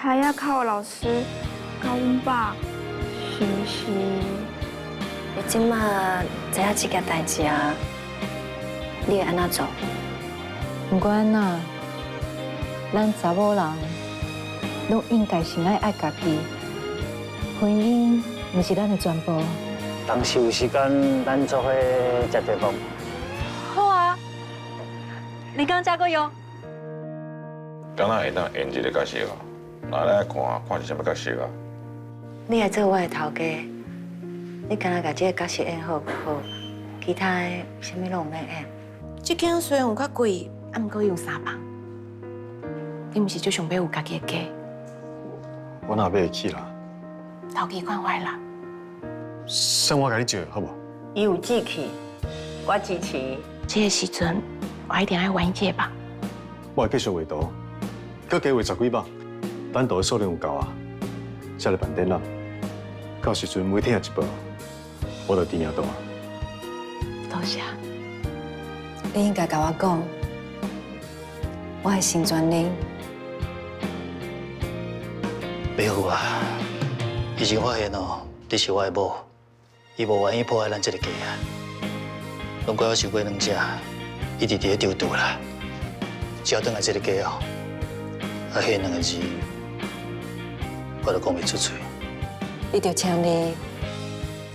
還要靠老師教阮爸，是毋是？你這馬知影這件代誌啊，你會按怎做？毋管按怎，咱查某人攏應該先愛愛家己。婚姻毋是咱的全部。當時有時間，咱做伙食一頓。好啊，你講這個用？敢若會當演這个角色啊？那來看看是啥物角色啊？你來做我的頭家，你干焦共這个角色演好就好，其他的啥物攏毋免演。這間雖然有較貴，啊，毋過有三房。你毋是就想欲有家己的家？我哪買會起啦？頭期款壞啦。算我共你借，好無？伊有志氣，我支持。這个時陣，我一定愛還這个吧。我會繼續畫圖，閣加畫十幾百，等圖的數量有夠啊，才來辦展覽。到時陣媒體也一報，我就知名度啊。多謝。你應該共我講，我會成全你。伯父啊，已經發現哦，你是我的某，伊無願意破壞咱這个家啊。攏怪我想過兩隻，一直佇咧躊躇啦。只要轉來這个家哦，啊，彼兩个字，我都講袂出喙。伊就請你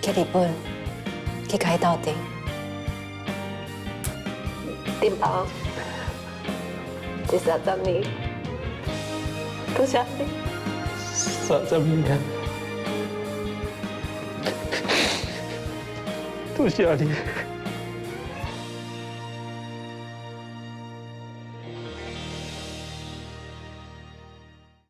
去日本，去共伊鬥陣。珍寶，這30年，多謝你。30年，多謝你。